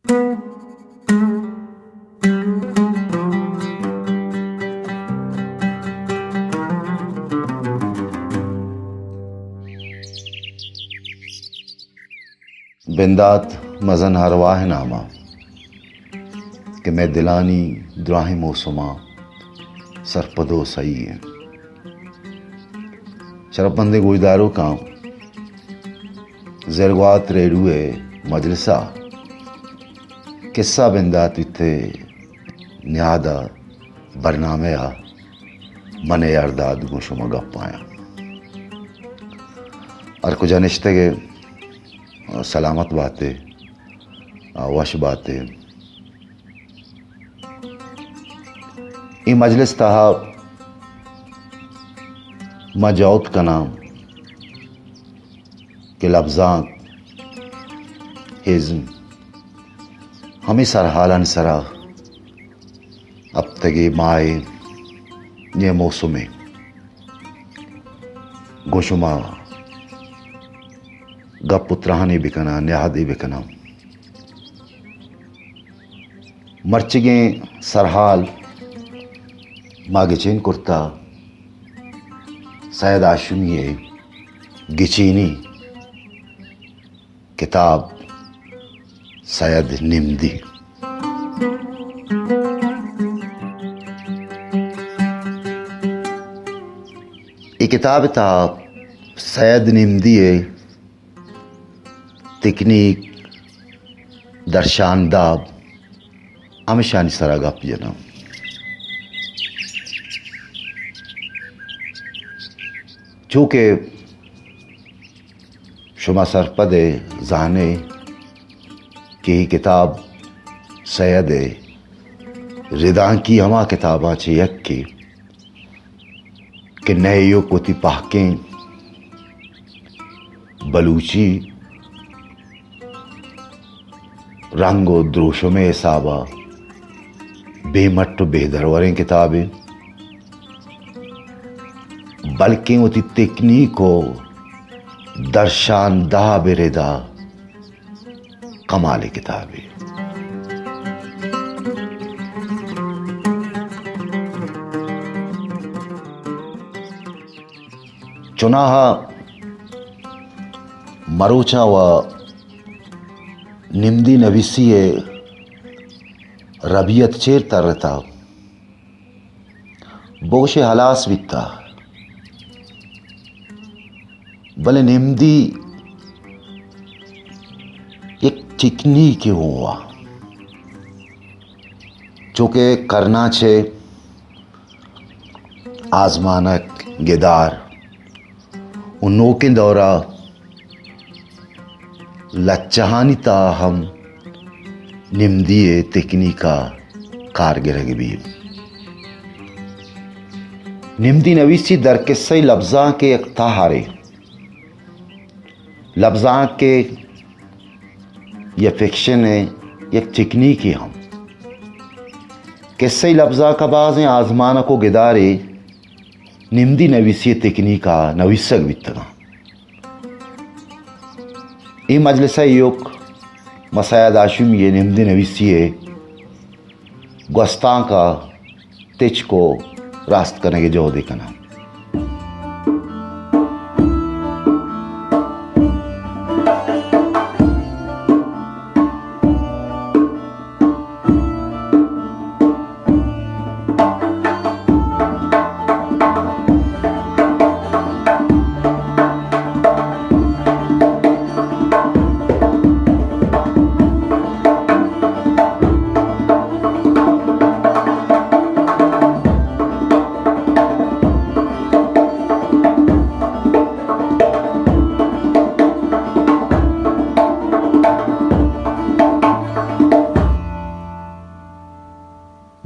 بندات مزن ارواہ ءِ نام ءَ کہ مئے دلانی دراہیں موسماں سرپد ءُ سہی اِنت۔ شرپمندیں گوشداروکاں، زرگوات ریڈیو ءِ مجلس ءَ کسہ بندات بیت ءِ نہاد ءَ برنامہ ءَ من اے ارداد گوں شما گپ ءَ آں۔ ہر کجا نشتگ ئے، سلامت بات ئے، وش بات ئے۔ اے مجلس ءِ تہا ما جہد کناں کہ لبزانک، ازم، ہمے سرحالانی سرا ہپتگے، ماہے یا موسمے گوں شما گپ ءُ ترہانے بکناں، نہادے بکناں۔ مرچیگیں سرحال ما گچین کرتہ سید ہاشمی ءِ گچینی کتاب سید نمدی۔ اے کتاب ءِ تہا سید نمدی ءِ تکنیک، درشان داب، ہمیشانی سرا گپ جناں۔ چونکہ شما سرپد ئے، زان ئے کہ اے کتاب سید ءِ ردانکی ہما کتاباں چہ یکے کہ نئے ایوک وتی پہکیں بلوچی رنگ ءُ دروشم ءِ حساب ءَ بے مٹ ءُ بے دروریں کتابے، بلکیں وتی تکنیک ءُ درشان داب ءِ ردا کمالیں کتابے۔ چوناہا مروچاں و نمدی نویسی ءِ ربیت چیر ترتہ۔ بگوش ئے ہلاس بیتہ، بلے نمدی یک ٹکنیکے ہوں وا، چونکہ کرناں چہ آزمانک، گدار و نوکیں دورا لچہانی تہا ہم نمدی ءِ تکنیک ءَ کار گرگ بیت۔ نمدی نویسی در کسہ لبزانک ءِ یک تہرے، لبزانک ءِ یا فکشن ءِ یک تکنیکے ہم۔ کسہ لبزانک ءَ بازیں آزمانک و گدارے نمدی نویسی ءِ تکنیک ءَ نویسگ بیتگاں۔ اے مجلس ءَ ایوک ما سید ہاشمی ءِ نمدی نویسی ءِ گوستانک ءَ تچک و راست کنگ ءِ جہد ءَ کناں۔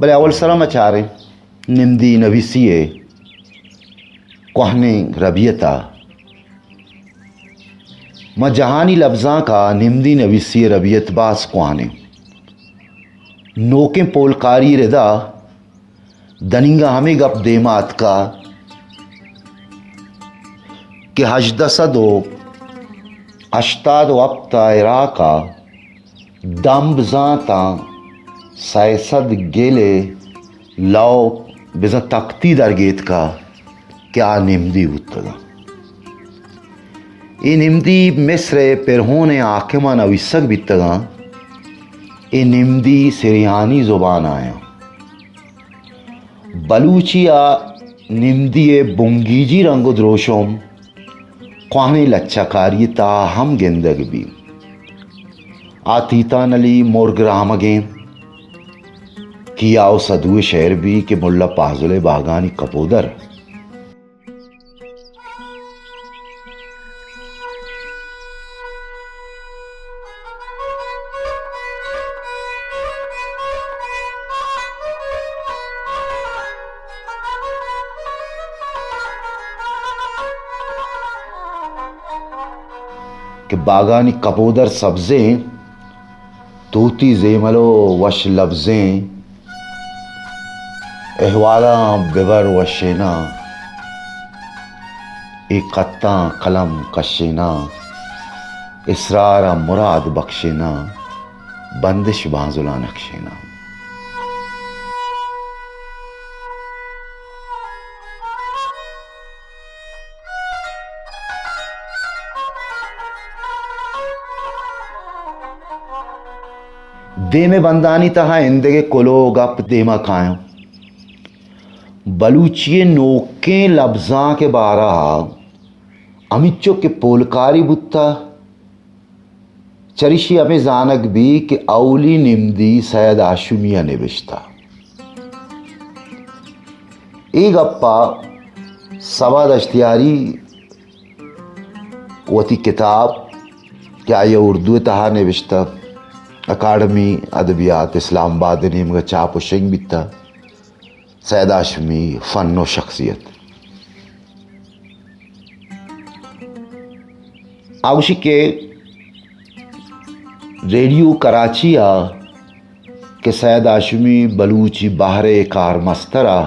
بلے اول سرا ما چاریں نمدی نویسی ءِ کوہنیں ربیت ءَ۔ ما جہانی لبزانک ءَ نمدی نویسی ءِ ربیت باز کوہنیں۔ نوکیں پولکاری ردا دنیگا ہمے گپ دیما اتکا کہ ہژدہ سد و ہشتاد و ہپت ءَ عراق ءَ دمب زانتاں سئے سد گل ءِ لوپ بزاں تپتی درگیتکا کہ آ نمدی بوتگاں۔ اے نمدی مصر ءِ پرہونیں حاکماں نویسگ بیتگاں۔ اے نمدی سریانی زبان آیاں۔ بلوچی ءَ نمدی ءِ بنگیجی رنگ ءُ دروشم کوہنیں لچہ کاری ءِ تہا ہم گندگ بیت۔ آ تیتان علی مرگ رحمگیں کیا ءُ سدو ءِ شعر بیت کہ ملا پازل ءِ باگانی کپودر۔ کہ باگانی کپودر سبزیں، توتی زیمل ءُ وش لبزیں، احوالاں ببر وشیناں، اے خطاں قلم کشیناں، اسرار ءَ مراد بخشیناں، بندش بانزلاں نکشیناں۔ دیم ءِ بندانی تہا ایندگہ کلوہ ءُ گپ دیما کایاں۔ بلوچی ءِ نوکیں لبزانک ءِ بارہ ءَ ہمینچو کہ پولکاری بوتہ، چریشی ہمے زانگ بیت کہ اولی نمدی سید ہاشمی ءَ نبشتہ۔ اے گپ ءَ صبا دشتیاری وتی کتاب کہ آئی ءَ اردو ءِ تہا نبشتہ، اکاڈمی ادبیات اسلام آباد ءِ نیمگ ءَ چاپ ءُ شنگ بیتہ، سید ہاشمی فن ءُ شخصیت۔ آ گوشی کہ ریڈیو کراچی ءَ کہ سید ہاشمی بلوچی بہر ءِ کارمستر ءَ،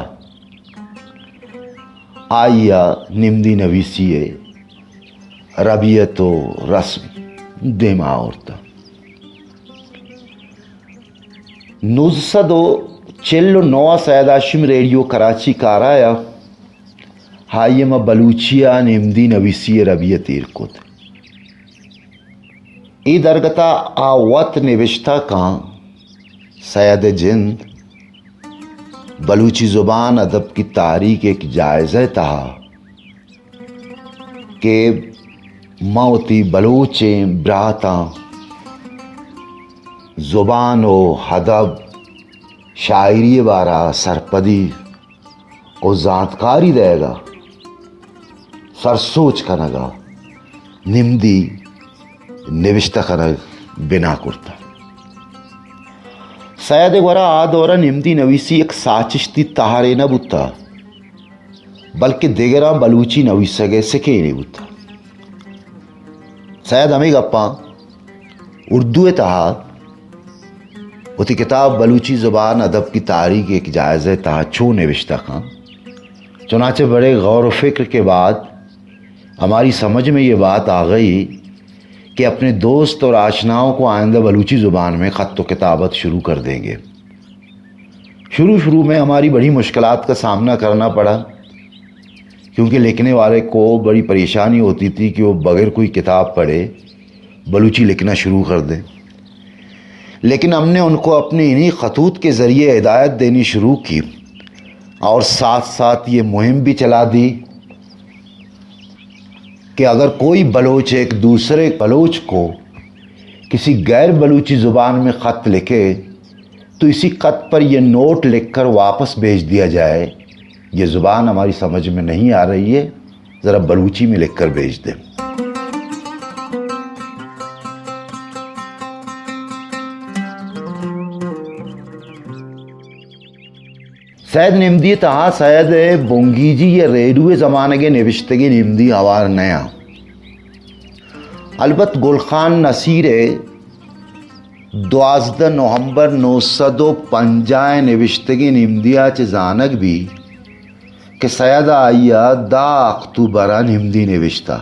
آئی ءَ نمدی نویسی ءِ ربیت ءُ رسم دیما آورتہ۔ نوزدہ سد ءُ چل ءُ نو ءَ سید ہاشم ریڈیو کراچی کارا آیا، آئی ءَ ماں بلوچی ءَ نمدی نویسی ءِ ربیت ایر کت۔ اے درگت ءَ آ وت نبشتہ کاں سید ءِ جند بلوچی زبان ادب کی تاریخ ایک جائزہ ءِ تہا کہ ما وتی بلوچیں براتاں زبان ءُ ادب، شاعری ءِ بارہ ءَ سرپدی ءُ زانتکاری دئیگ ءَ، سرسوج کنگ ءَ نمدی نبشتہ کنگ بنا کرتہ۔ سید ءِ گورا آ دور ءَ نمدی نویسی یک ساچشتی تہرے نہ بوتہ، بلکہ دگراں بلوچی نویسگ ءِ سکینے بوتہ۔ سید ہمے گپاں اردو ءِ تہا وتی کتاب بلوچی زبان ادب کی تاریخ ایک جائزہ ءِ تہا چو نوشتہ کن۔ چنانچہ بڑے غور و فکر کے بعد ہماری سمجھ میں یہ بات آ گئی کہ اپنے دوست اور آشناؤں کو آئندہ بلوچی زبان میں خط و کتابت شروع کر دیں گے۔ شروع شروع میں ہماری بڑی مشکلات کا سامنا کرنا پڑا، کیونکہ لکھنے والے کو بڑی پریشانی ہوتی تھی کہ وہ بغیر کوئی کتاب پڑھے بلوچی لکھنا شروع کر دیں۔ لیکن ہم نے ان کو اپنے انہی خطوط کے ذریعے ہدایت دینی شروع کی اور ساتھ ساتھ یہ مہم بھی چلا دی کہ اگر کوئی بلوچ ایک دوسرے بلوچ کو کسی غیر بلوچی زبان میں خط لکھے تو اسی خط پر یہ نوٹ لکھ کر واپس بھیج دیا جائے، یہ زبان ہماری سمجھ میں نہیں آ رہی ہے، ذرا بلوچی میں لکھ کر بھیج دیں۔ سید نمدی ءِ تہا سید ءِ بنگیجی یا ریڈو ءِ زمانگ ءَ نبشتگیں نمدی ہوار نیاں۔ البت گل خان نصیر ءِ دوازدہ نومبر نو سد و پنجاہ ءَ نبشتگیں نمدی ءَ چہ زانگ بی کہ سید ءَ آئی ءَ دہ اکتوبر ءَ نمدی نبشتہ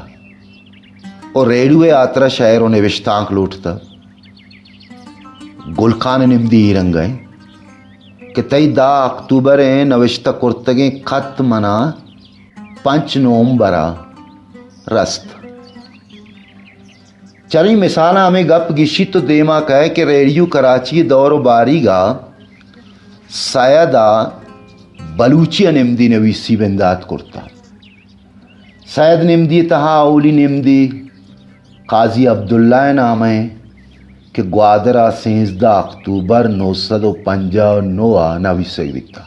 و ریڈو ءِ ہاترا شئیر و نبشتانک لوٹتہ۔ گل خان نمدی اے رنگ ءَ اِنت کہ تئی دہ اکتوبر ءَ نوشتہ کرتگیں خط منا پنچ نومبر ءَ رست۔ چریں مثالاں ہمے گپ گیشیت ءُ دیما کئے کہ ریڈیو کراچی ءِ دور ءُ باریگ ءَ سید ءَ بلوچی ءَ نمدی نویسی بندات کرتہ۔ سید نمدی ءِ تہا اولی نمدی قاضی عبداللہ ءِ نام ءَ اِنت کہ گوادر ءَ سیزدہ اکتوبر نو سد ءُ پنجاہ ءُ نو ءَ نویسگ بیتہ۔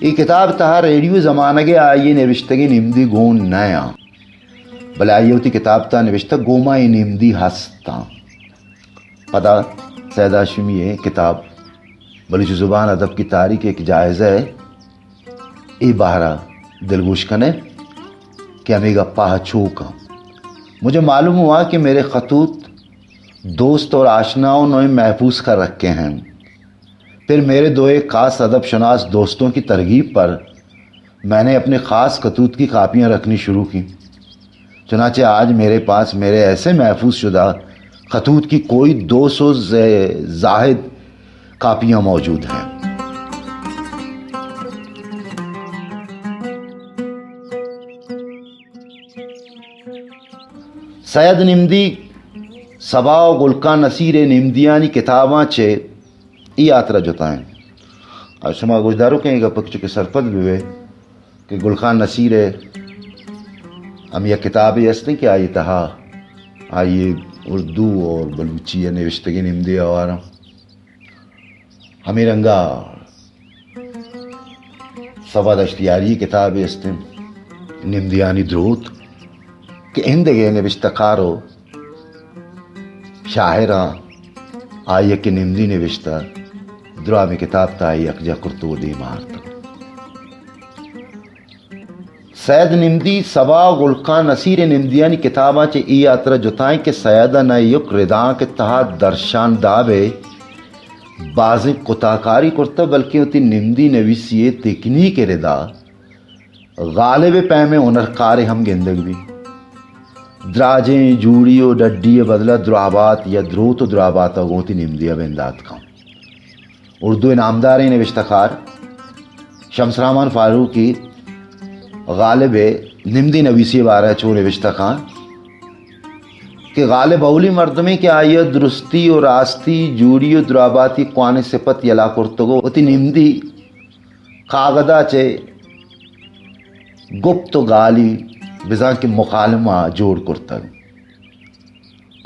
اے کتاب ءِ تہا ریڈیو زمانگ ءَ آئی ءِ نبشتگیں نمدی گون نہ اَنت، بلے آئی ءَ وتی کتاب ءِ تہا نبشتہ گوں ما اے نمدی ہست اَنت۔ پدا سید ہاشمی ءِ کتاب بلوچی زبان ادب کی تاریخ ایک جائزہ ہے، اے بہر ءَ دلگوش کن ئے کہ ہمے گپ ءَ چو کن۔ مجھے معلوم ہوا کہ میرے خطوط دوست اور آشناؤں نے محفوظ کر رکھے ہیں۔ پھر میرے دو ایک خاص ادب شناس دوستوں کی ترغیب پر میں نے اپنے خاص خطوط کی کاپیاں رکھنی شروع کی۔ چنانچہ آج میرے پاس میرے ایسے محفوظ شدہ خطوط کی کوئی دو سو زے-، زاہد کاپیاں موجود ہیں۔ سید نمدی صبا ءُ گل خان نصیر ءِ نمدیانی کتاباں چہ اے ہاترا جتا اِنت۔ ءُ شما گوشداروکیں اے گپ ءَ چونکہ سرپد بہ بئے کہ گل خان نصیر ءِ ہم یک کتابے است اِنت کہ آئی ءِ تہا آئی ءِ اردو اور بلوچی ءَ نوشتگیں نمدی ہوار اَنت۔ ہمے رنگ ءَ صبا دشتیاری ءِ کتابے است اِنت، نمدیانی دروت، کہ ایندگہ نبشتہ کار ءُ شاعراں آئی ءَ کہ نمدی نبشتہ، دراہ ہمے کتاب ءِ تہا یکجا کرت ءُ دیم ءَ آرت۔ سید نمدی صبا ءُ گل خان نصیر ءِ نمدیانی کتاباں چہ اے ہاترا جتا اِنت کہ سید ءَ نہ یک ردانک ءِ تہا درشان داب ءِ بازیں کتاکاری کرتہ، بلکیں وتی نمدی نویسی ءِ تکنیک ءِ ردا غالب ءِ پیم ءَ ہنرکارے ہم گندگ بیت۔ دراجیں جوڑی ءُ ڈڈی ءِ بدل ءَ دراہبات یا دروت ءُ دراہبات ءَ گوں وتی نمدی ءَ بندات کنت۔ اردو ءِ نامداریں نبشتہ کار شمس رحمان فاروقی غالب ءِ نمدی نویسی ءِ بارہ ءَ چو نبشتہ کنت کہ غالب اولی مردمے کہ آئی ءَ درستی ءُ راستی، جوڑی ءُ دراہباتی کوہنیں صفت یلا کرتگ ءُ وتی نمدی کاگد ءَ چہ گپت ءُ گالی بزاں کہ مکالمہ جوڑ کرتگ۔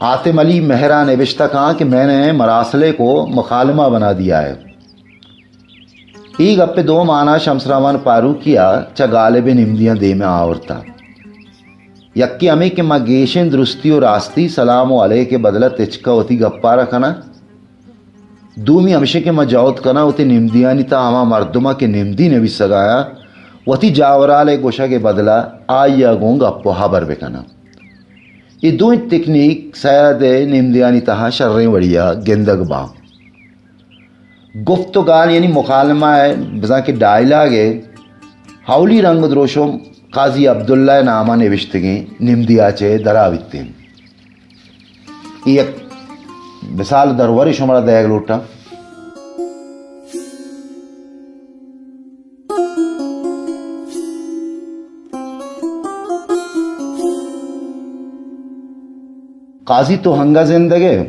حاتم علی مہر ءَ نبشتہ کنت کہ میں نے مراسلے کو مکالمہ بنا دیا ہے۔ اے گپ ءِ دو مانا شمس رحمان فاروقی ءَ چہ غالب ءِ نمدیاں دیم ءَ آورتہ۔ یکے ہمے کہ ما گیشیں درستی ءُ راستی سلام ءُ علیک ءِ بدل ءَ تچک ءَ وتی گپ ءَ را کناں۔ دومی ہمیش کہ ما جہد کناں وتی نمدیانی تہا ہما مردم ءَ کہ نمدی نویسگ ءَ آں، وتی جاورال ءِ گوشگ ءِ بدل ءَ آئی ءَ گوں گپ ءُ ہبر بکناں۔ اے دوئیں تکنیک سید ءِ نمدیانی تہا شریں وڑی ءَ گندگ باں۔ گفت ءُ گال یعنی مکالمہ ءِ بزاں کہ ڈائیلاگ ءِ اولی رنگ ءُ دروشم قاضی عبداللہ ءِ نام ءَ نبشتگیں نمدی ءَ چہ درا بیتیں۔ اے یک مثال درورے شمارا دئیگ لوٹاں۔ قاضی تو ہنگا زندگ ئے،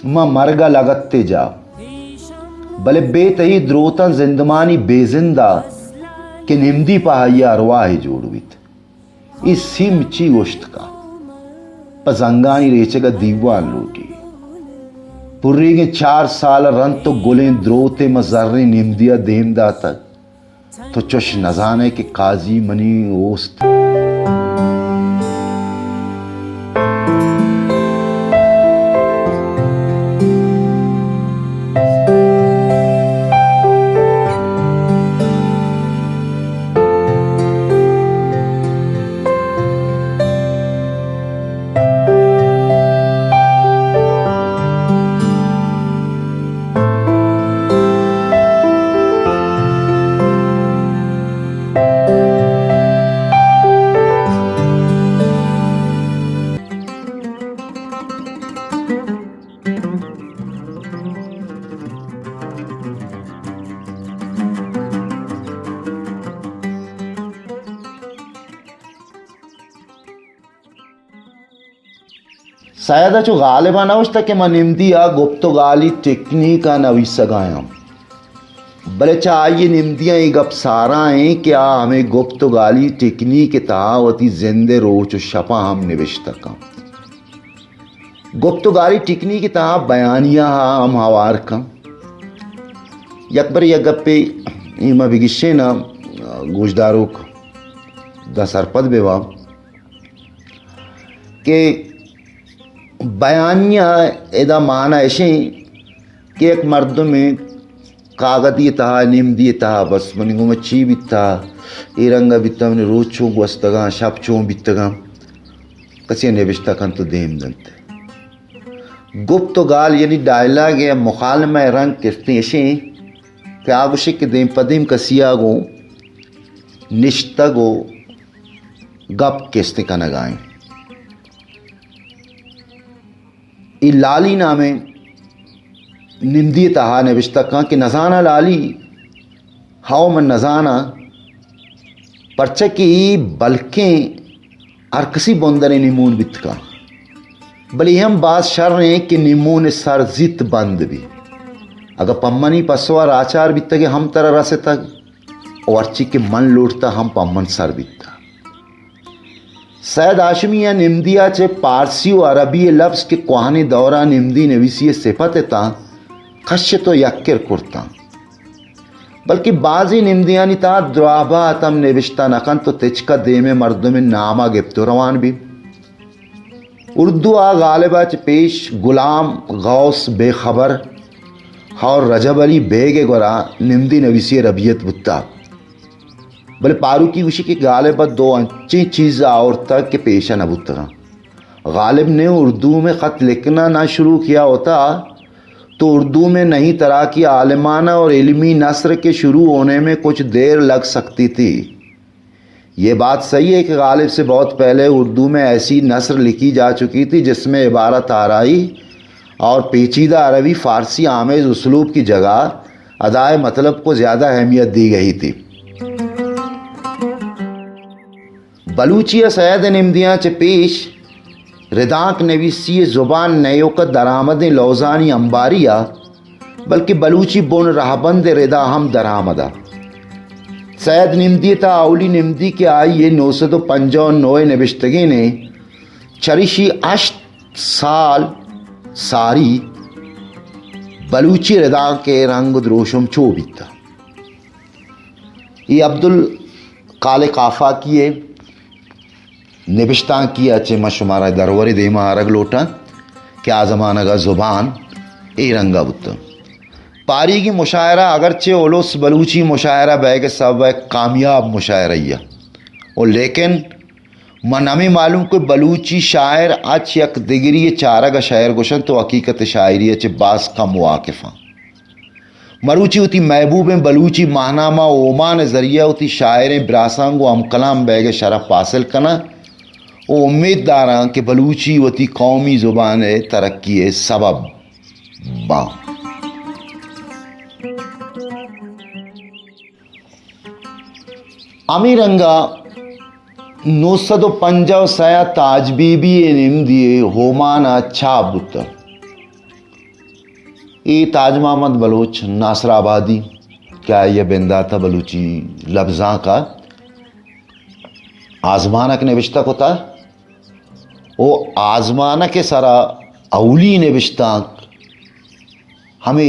ما مرگ ءَ لگتے جا، بلے بے تئی دروتاں زندمانی بے زند ءَ کہ نمدی پہ آئی ءَ ارواہے جوڑ بیت۔ اے سیم چی گوشت کا؟ پہ زنگانی ریچگ ءَ دیوان لوٹی۔ پریگیں چار سال ءَ رند تو گلیں دروتے ماں زریں نمدی ءَ دیم داتگ۔ تو چش نزان ئے کہ قاضی منی اوست۔ سید ءَ چو غالب ءَ نہ گوشتگ کہ من نمدی ءَ گپت ءُ گالی ٹیکنیک ءَ نویسگ ءَ آں، بلے چہ آئی ءِ نمدیاں اے گپ سارا ایں کہ آ ہمے گپت ءُ گالی ٹیکنیک ءِ تہا وتی زند ءِ روچ ءُ شپاں ہم نبشتہ کنت۔ گپت ءُ گالی ٹیکنیک ءِ تہا بیانیہ ءَ ہم ہوار کنت۔ یک برے یک گپے اے ما بگشین ءَ گوشداروک داں سرپد بہ باں کہ بیانیہ ءِ ادا مانا اشیں کہ یک مردمے کاگدی ءِ تہا، نمدی ءِ تہا، بس منی گوما چی بیتا، اے رنگا بیتا، منی روچ چون گوستگاں، شپ چون بیتگاں، کسے نبشتہ کنت ءُ دیم دنت۔ گپت ءُ گال یعنی ڈائیلاگ ءِ مکالمہ ءِ رنگ کستیں اشیں کہ آ گوشی کہ دیم پہ دیم کسیا گوں نشتگ ءُ گپ کستیں کنگا ایں۔ اے لالی نامیں نمدی ءِ تہا نبشتہ کن کہ نزاناں لالی، ہئو من نزاناں، پرچا کہ اے بلکیں ہر کسی بندرے نیمون بیت کن، بلے اے ہم باز شر ایں کہ نیمون ءِ سر زیت بند بی۔ اگہ پہ منی پسو ءَ راچار بیتگ ئے ہم ترا رستگ، ءُ ہرچی کہ من لوٹتا ہم پہ من سر بیتا۔ سید ہاشمی ءِ نمدی ءَ چہ پارسی ءُ عربی ءِ لبز کہ کوہنیں دور ءَ نمدی نویسی ءِ سپت اتاں، کشت ءُ یکر کرتاں۔ بلکہ بازیں نمدیانی تہا دراہبات ہم نبشتہ نہ کنت ءُ تچک ءَ دیم ءِ مردم ءِ نام ءَ گپت ءُ روان بیت۔ اردو ءَ غالب ءَ چہ پیش غلام غوث بے خبر اور رجب علی بیگ ءِ گورا نمدی نویسی ءِ ربیت بوتگ۔ بلے پاروکی گوشی کہ غالب ءَ دو انچیں چیز آورتگ کہ پیشہ نہ بوتگاں۔ غالب نے اردو میں خط لکھنا نہ شروع کیا ہوتا تو اردو میں نہیں طرح کی عالمانہ اور علمی نثر کے شروع ہونے میں کچھ دیر لگ سکتی تھی۔ یہ بات صحیح ہے کہ غالب سے بہت پہلے اردو میں ایسی نثر لکھی جا چکی تھی جس میں عبارت آرائی اور پیچیدہ عربی فارسی آمیز اسلوب کی جگہ ادائے مطلب کو زیادہ اہمیت دی گئی تھی۔ بلوچی ءَ سید ءِ نمدیاں چہ پیش ردانک نویسی ءِ زبان نیوک ءَ درآمدیں لوزانی امباری ءَ بلکہ بلوچی بن رہبند ءِ ردا ہم درآمد ءَ۔ سید نمدی ءِ تہا اولی نمدی کہ آئی ءِ نو سد ءُ پنجاہ ءُ نو ءَ نبشتگیں ءَ چریشی ہشت سال ساری بلوچی ردانک ءِ رنگ ءُ دروشم چو بیتہ۔ اے عبدالخالق آفاقی ءِ نبشتانکی ءَ چہ من شمارا درورے دیما آرگ لوٹاں کہ آ زمانگ ءَ زبان اے رنگ ءَ بوتہ۔ پاریگی مشاعرہ اگرچہ الس بلوچی مشاعرہ بیگ ءِ سبب ءَ کامیاب مشاعرہ ءَ ءُ لیکن من ہمے معلوم کہ بلوچی شاعر اچ یک دگری ءِ چارگ ءَ شعر گوشنت ءُ حقیقت شاعری ءَ چہ باز کم واقف آں۔ مروچی وتی محبوبیں بلوچی ماہنامہ اومان ءِ ذریعہ وتی شاعریں براساں گوں ہمکلام بیگ ءِ شرپ حاصل کناں ءُ امیت داراں کہ بلوچی وتی قومی زبان ءِ ترقی ءِ سبب باں۔ ہمے رنگ ءَ نو سد ءُ پنجاہ ءُ سئے ءَ تاج بی بی ءِ نمدی اومان ءَ چاپ بوتگ۔ اے تاج محمد بلوچ ناصر آبادی کہ آئی ءَ بندات ءَ بلوچی لبزانک ءَ آزمانک نبشتہ کتہ ءُ آزمانک ءِ سرا اولی نبشتانک ہمے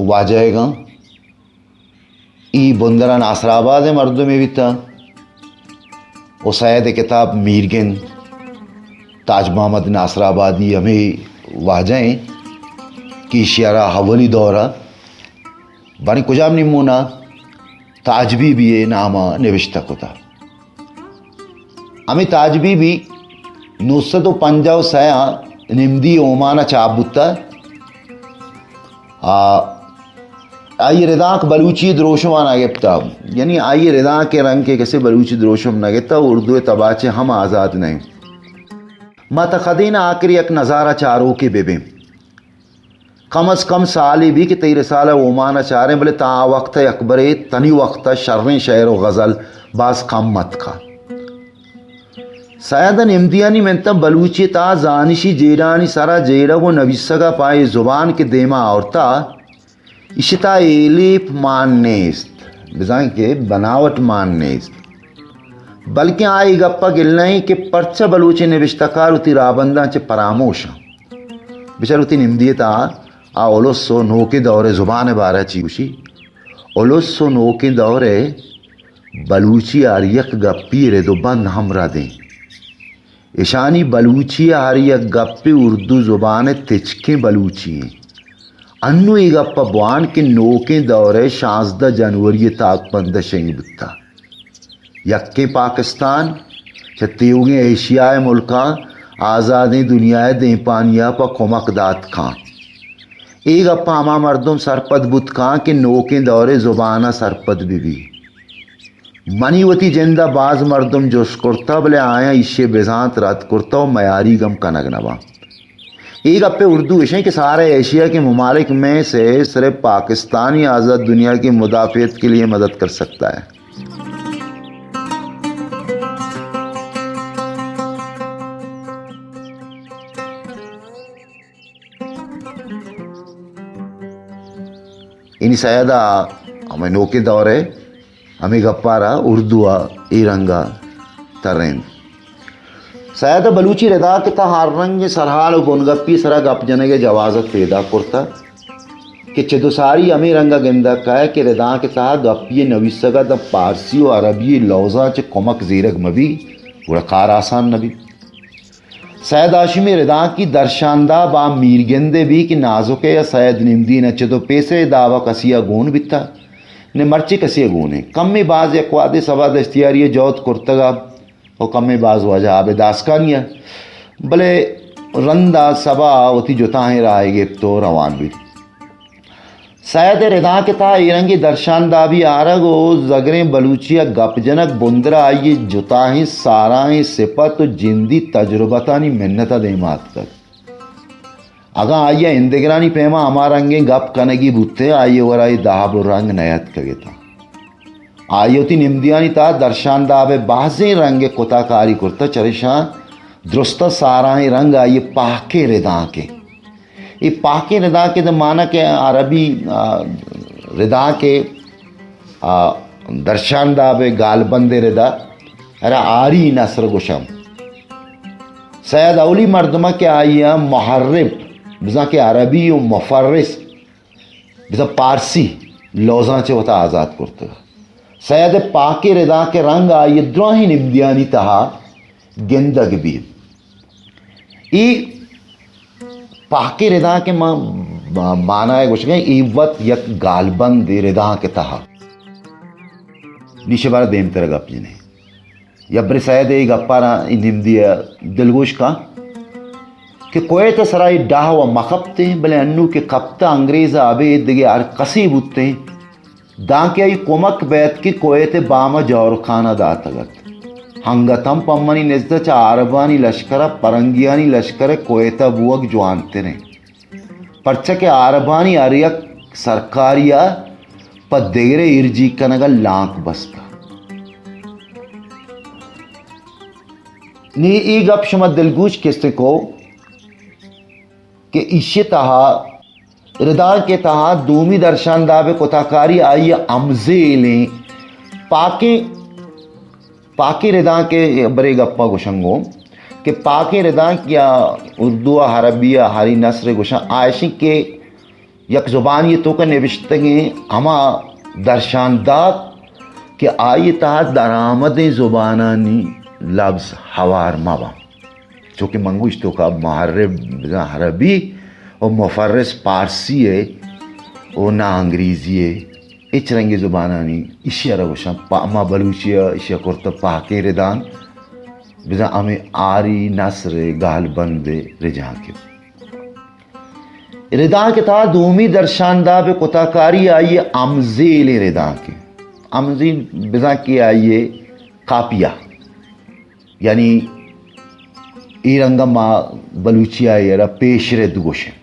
واجہ ئیگ آں۔ اے بندر ءَ ناصر آباد ءِ مردمے بیتہ ءُ سید ءِ کتاب میرگن تاج محمد ناصر آبادی ہمے واجہ ایں کہ ایشی ءَ را اولی دور ءَ بانی کجام نیمون ءَ تاج بی بی ءِ نام ءَ نبشتہ کتہ۔ ہمے تاج بی بی نو سد ءُ پنجاہ ءُ سئے ءَ نمدی اومان ءَ چاپ بوتہ۔ آ، آئی ءِ ردانک بلوچی دروشم ءَ نہ گپتہ، یعنی آئی ءِ ردانک ءِ رنگ کہ کسے بلوچی دروشم نہ گپتہ، اردو ءِ تباچے ہم آزاد نہ انت۔ ما تہ کدین آکری یک نظارہ چاروکے بہ بیں۔ کم از کم سالے بی کہ تئی رسالہ اومان ءَ چاریں، بلے تاں آ وقت ءَ یکبرے تنی وقت ءَ شریں شعر ءُ غزل باز کم اتکہ۔ سید ءَ نمدیانی منتاں بلوچی ءِ تہا زانشی جیڑھانی سرا جیڑگ ءُ نبیسگ ءَ پہ اے زبان کہ دیما آورتہ، ایشی ءِ تہا ایلیپ مان نیست، بزاں کہ بناوٹ مان نیست، بلکیں آ اے گپ ءَ گلہ ایں کہ پرچا بلوچیں نبشتہ کار وتی راہبنداں چہ پراموش اَنت۔ بچار وتی نمدی ءِ تہا آ الس ءُ نوکیں دور ءِ زبان ءِ بارہ ءَ چی گوشی؟ الس ءُ نوکیں دور ءِ بلوچی ءِ ہر یک گپی رد ءُ بند ہمراہ دیں۔ اشانی بلوچی ءِ ہر یک گپے اردو زبان ءِ تچکیں بلوچی ایں۔ انوں اے گپ ءَ بوان کہ نوکیں دور ءِ شانزدہ جنوری ءِ تاکبند ءَ شنگ بوتہ۔ یکیں پاکستان چہ تیوگیں ایشیا ءِ ملکاں آزادیں دنیا ءِ دیمپانی ءَ پہ کمک دات کاں۔ اے گپ ءَ ہما مردم سرپد بوت کاں کہ نوکیں دور ءِ زبان ءَ سرپد بہ بی۔ منی وتی جند ءَ باز مردم جست کرتہ، بلے آیاں ایشی ءِ بزانت رد کرتہ ءُ میاریگ ہم کنگ نہ باں۔ اے گپ ءِ اردو اش ایں کہ سارے ایشیا کے ممالک میں سے صرف پاکستان ہی آزاد دنیا کی مدافعت کے لیے مدد کر سکتا ہے۔ اینی سید ءَ ہمے نوکیں دور ءِ ہمے گپ ءَ را اردو ءَ اے رنگ ءَ ترینت۔ سید ءَ بلوچی ردانک ءِ تہا ہر رنگیں سرحال ءُ بنگپی ءِ سرا گپ جنگ ءِ جوازت پیداک کرتہ کہ چد ءُ ساری ہمے رنگ ءَ گندگ کئے کہ ردانک ءِ تہا گپی ءِ نویسگ ءَ داں پارسی ءُ عربی ءِ لوزاں چہ کمک زیرگ مہ بی، گڑا کار آسان نہ بی۔ سید ہاشمی ردانکی درشانداب آ میرگندے بی کہ نازکے ءَ سید نمدی نہ چد ءُ پیسرے داب ءَ کسی ءَ گون بیتہ، نہ مرچی کسی ءَ گون ایں۔ کمے باز یک وہدے سبا دشتیاری ءَ جہد کرتگ ءُ کمے باز واجہ آب داسکانی ءَ، بلے رند ءَ سبا وتی جتاہیں راہ ءَ گپت ءُ روان بیت۔ سید ءِ ردانک ءِ تہا اے رنگیں درشاندابی آرگ ءُ زگریں بلوچی ءَ گپ جنگ بندر ءَ آئی ءِ جتاہیں ساراہیں سپت ءُ جندی تجربتانی منت ءَ دیما اتکگ۔ اگاں آئی ءَ ایندگرانی پیما ہما رنگیں گپ کنگی بوتیں، آئی ءِ ورا اے داب ءُ رنگ نیاتکگ اتاں۔ آئی ءَ وتی نمدیانی تہا درشانداب ءِ بازیں رنگ ءِ کتہ کاری کرتہ، چریشاں درستاں ساراہیں رنگ آئی ءِ پہکیں ردانک ءِ۔ اے پہکیں ردانک ءِ داں مانا کہ عربی، آ، ردانک ءِ، آ، درشانداب ءِ گالبند ءِ ردا، ہرا آری نثر گوشاں۔ سید اولی مردم ءَ کہ آئی ءَ محرب، بزاں کہ عربی ءُ مفرس، بزاں پارسی لوزاں چہ وتا آزات کرتگ۔ سید ءِ پاکیں ردانک ءِ رنگ آئی ءِ دراہیں نمدیانی تہا گندگ بیت۔ اے پاکیں ردانک ءِ ما-، ما-، مانا ءَ گوشگ ءَ ایں، اے وت یک گالبندے ردانک ءِ تہا۔ نی شہ بارہ ءَ دیمتر ءَ گپ جنیں۔ یا برے سید ءِ اے گپاراں اے نمدی ءَ دلگوش کن کہ کویت ءِ سرا اے ڈاہ ءُ مکپتیں، بلے انوں کہ کپتہ انگریز ءَ ابید دگہ ہر کسے بوتیں، دانکہ آئی کمک بیت کہ کویت ءِ بام ءَ جورکانہ داتگ ات۔ ہنگت ہم پہ منی نزد ءَ چہ عربانی لشکر ءَ پرنگیانی لشکر ءِ کویت ءَ بوگ جوانتریں۔ پرچا کہ عربانی ہر یک سرکاری ءَ پہ دگرے ایرجیگ کنگ ءَ لانک بستہ۔ نی اے گپ شما دلگوش کستیں کو کہ ایشی تہا، ردانک ءِ تہا دومی درشانداب ءِ کتہ کاری آئی ءِ ہمزیلیں پاکیں، پاکیں ردانک ءِ برے گپاں گوشنگو کہ پاکیں ردانک یا اردو ءَ عربی ءَ آری نثر گوشاں، آ اشیں کہ یک زبانی توکا نبشتگیں ہما درشانداب کہ آئی تہا درآمدیں زبانانی لبز ہوار مہ باں۔ چونکہ من گوشت توکا محرب بزاں عربی و مفرس پارسی ءِ و نہ انگریزی ءِ، ہچ رنگیں زبانانی ایشی ءَ را گوشاں۔ پا-، ما بلوچی ءَ ایشی ءَ کرتہ پاکیں ردانک، بزاں ہمے آری نثر ءِ گالبند ءِ رجانک ءِ۔ ردانک ءِ تہا دومی درشانداب ءِ کتہ کاری آئی ءِ ہمزیلیں ردانک ءِ۔ ہمزیل بزاں کہ آئی ءِ قافیہ، یعنی اے رنگ ءَ ما بلوچی ءَ اے را پیش رد گوشیں۔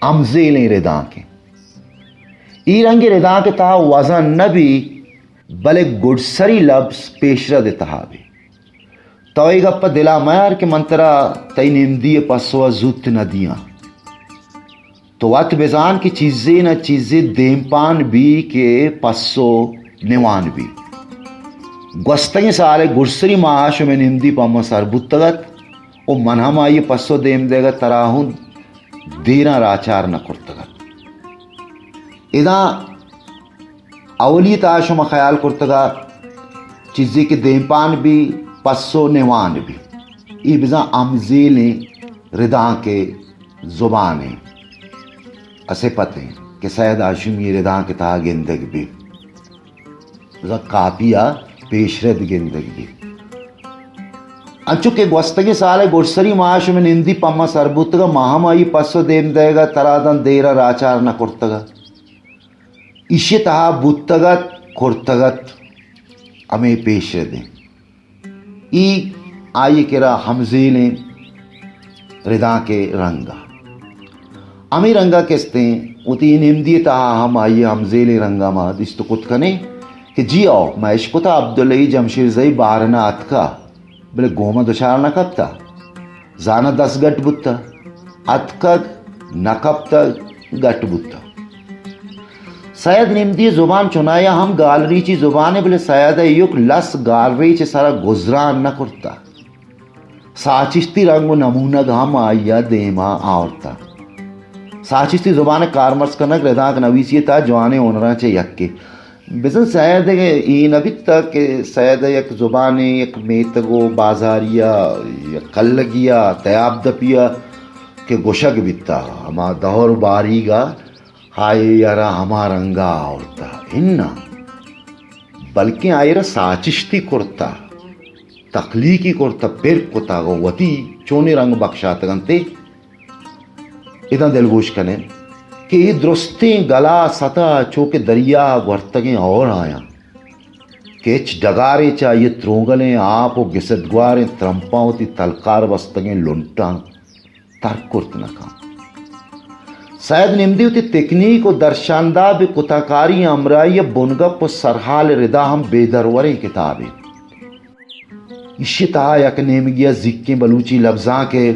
ہمزیلیں ردانک ءِ۔ اے رنگیں ردانک ءِ تہا وزن نہ بی، بلے گڈسری لبز پیش رد ءِ تہا بی۔ تو اے گپ ءَ دل ءَ میار کہ من ترا تئی نمدی ءِ پسو ءَ زوت نہ دیاں۔ تو وت بزان کہ چیزے نہ چیزے دیمپان بی کہ پسو نوان بی۔ گوستگیں سال ءِ گڈسری ماہ ءَ شمئے نمدی پہ من سر بوتگ ات ءُ من ہم آئی ءِ پسو دیم دئیگ ءَ ترا ہوں دیراں راچار نہ کرتگ ات۔ ادا اولی تہا شما خیال کرتگ ات، چیزے کہ دیمپان بی، پسو نوان بی۔ اے بزاں ہمزیلیں ردانک ءِ زبان ءِ صفت ایں کہ سید ہاشمی ءِ ردانک ءِ تہا گندگ بی۔ بزاں کاپی ءَ پیشرد گندگ بی۔ انچو کہ گوستگیں سال ءِ گڈسری ماہ ءَ شمئے نمدی پہ ما سر بوتگ ءَ، ما ہم آئی ءِ پسو دیم دئیگ ءَ ترا داں دیراں راچار نہ کرتگ ءَ۔ ایشی ءِ تہا بوتگ ات، کرتگ ات، ہمے پیشرد ایں۔ اے آئی ءِ کرا ہمزیلیں ردانک ءِ رنگ ءَ۔ ہمے رنگ ءَ کستیں وتی نمدی ءِ تہا ہم آئی ءِ ہمزیلیں رنگ ءَ ما دیست کت کنیں کہ جی او، ما اشکتا عبدالحی جمشیرزئی بارن ءَ اتکا، بلے گوما دچار نہ کپتا۔ زاناں دست گٹ بوتہ، اتکگ نہ کپتگ گٹ بوتہ۔ سید نمدی ءِ زبان چنایا ہم گالریچی زبانے، بلے سید ءَ ایوک لس گالریچ ءِ سرا گزران نہ کرتہ۔ ساچشتی رنگ ءُ نمونگ ہم آئی ءَ دیما آورتہ۔ ساچشتی زبان ءِ کارمرز کنگ ردانک نویسی ءِ تہا جوانیں ہنراں چہ یکے۔ بزاں سید ءَ اے نہ بیتہ کہ سید ءَ یک زبانے، یک میتگ ءُ بازاری ءَ، یک کلگی ءَ، تیاب دپی ءَ کہ گوشگ بیتہ، ہما دور ءُ باریگ ءَ آئی ءَ را ہما رنگ ءَ آورتہ۔ اناں، بلکیں آئی ءَ را ساچشتی کرتہ، تخلیقی کرتہ، پر کتہ ءُ وتی چونیں رنگ بکشاتگ انت۔ ادا دلگوش کنیں کہ اے درستیں گلا ستا چو کہ دریا ءَ گورتگیں ہور آیاں کہ ہچ ڈگارے چہ آئی ءِ ترونگلیں آپ ءُ گسدگواریں ترمپاں وتی تلکار بستگیں لنٹاں تر کرت نہ کنت۔ سید نمدی وتی تکنیک ءُ درشانداب ءِ کتاکاری ءِ ہمراہی ءَ بنگپ ءُ سرحال ءِ ردا ہم بے دروریں کتابے۔ ایشی ءِ تہا یک نیمگی ءَ زیکیں بلوچی لبزانک ءِ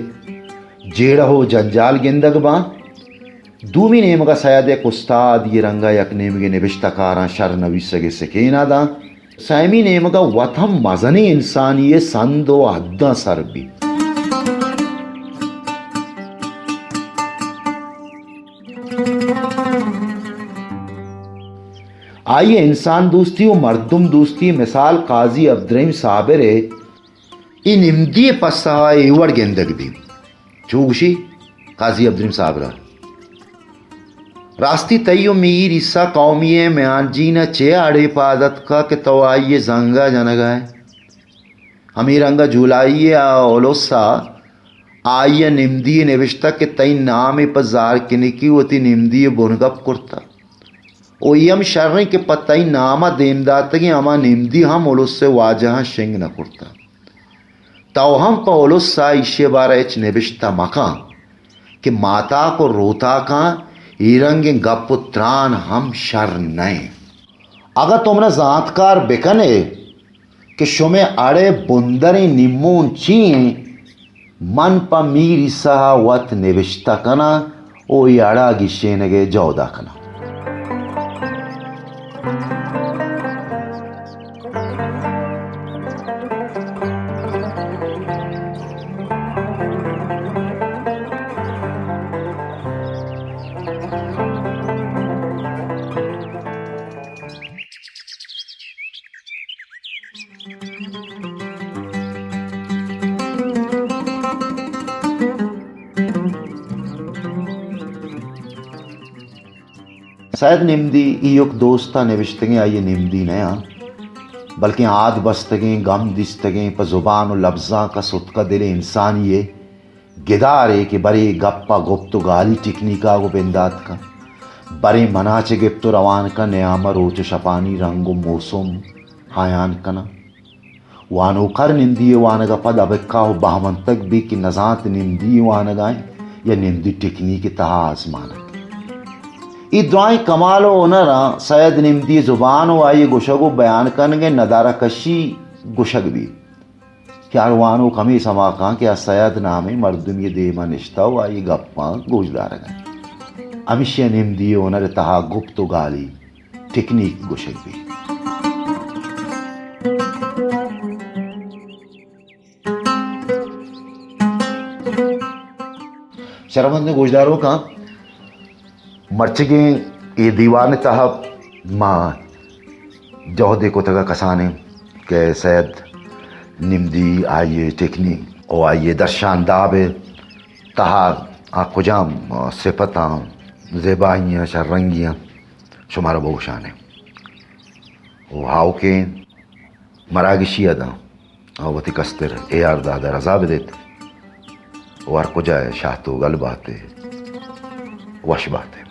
جیڑہ ءُ جنجال گندگ باں۔ دومی نیمگ ءَ سید یک استاد ءِ رنگ ءَ یک نیمگے نبشتہ کاراں شر نویسگ ءِ سکین ءَ داں۔ سیمی نیمگ ءَ وت ہم مزنیں انسانی ءِ سند ءُ حداں سر بیت۔ آئی ءِ انسان دوستی ءُ مردم دوستی ءِ مثال قاضی عبدالرحیم صابر ءِ اے نمدی ءِ پسہ ءَ اے وڑ گندگ بیت۔ چو گوشی قاضی عبدالرحیم صابر ءَ، راستی تئی ءُ میر عیسیٰ قومی ءِ میان جین ءَ چے اڑے پاد اتکا کہ تو آئی ءِ زنگ ءَ جنگ ءَ ئے؟ ہمے رنگ ءَ جولائی ءِ آ الس ءَ آئی ءَ نمدی ءَ نبشتہ کہ تئی نام ءَ پہ زارکنکی وتی نمدی ءِ بنگپ کرتہ۔ ءُ اے ہم شریں کہ پہ تئی نام ءَ دیم داتگیں ہما نمدی ہم الس ءِ واجہاں شنگ نہ کرتہ۔ تو ہم پہ الس ءَ ایشی ءِ بارہ ءَ ہچ نبشتہ مکن کہ ماتاک ءُ روتاکاں اے رنگیں گپ ءُ تران ہم شر نہ انت۔ اگاں تو من ءَ زانتکار بکن ئے کہ شمئے اڑ ءِ بندریں نیمون چی انت، من پہ میر عیسیٰ ءَ وت نبشتہ کناں ءُ اے اڑ ءَ گیشینگ ءِ جہد ءَ کناں۔ سید نمدی ایوک دوست ءَ نبشتگیں آئی ءِ نمدی نہ انت، بلکیں آد بستگیں، گم دیستگیں، پہ زبان ءُ لبزانک ءَ ستکہ دلیں انسانی ءِ گدارے کہ برے گپ ءَ گپت ءُ گالی ٹیکنیک ءَ گوں بندات کن، برے من ءَ چہ گپت ءُ روان کن، نیام ءَ روچ ءُ شپانی رنگ ءُ موسم ہایان کناں۔ وانوکار نمدی ءِ وانگ ءَ پد ابکہ ءُ بہمنتگ بیت کہ نزانت نمدی ءِ وانگ ءَ انت یا نمدی ٹیکنیک ءِ تہا آزمانک۔ اے درائیں کمال ءُ ہنراں سید نمدی ءِ زبان ءُ آئی ءِ گوشگ ءُ بیان کنگ ءِ ندارہ کشی گوشگ بیت۔ کہ ہر وانوک ہمے سما کن کہ آ سید نامیں مردمے دیم ء نشتہ و آئی گپاں گوش دارگ ء انت۔ ہمیشی ء نمدی ء ہنر ء تہا گپت و گالی، ٹیکنیک گوشگ بیت۔ شرمندیں گوشداروکاں، مرچیگیں اے دیوان ء تہا ما جہدے کتگ ء کسانیں کہ سید نمدی آئی ء ٹیکنیک و آئی ء درشان داب ء تہا آ کجام سپتاں، زیبائیاں، شررنگیاں شمارا بگوشانیں۔ و ہاؤکیں مراگشی ء داں آ وتی کستر اے آر داد ء رضا بدیت و ہر کجا ء شات و گل بات ء وش بات ء۔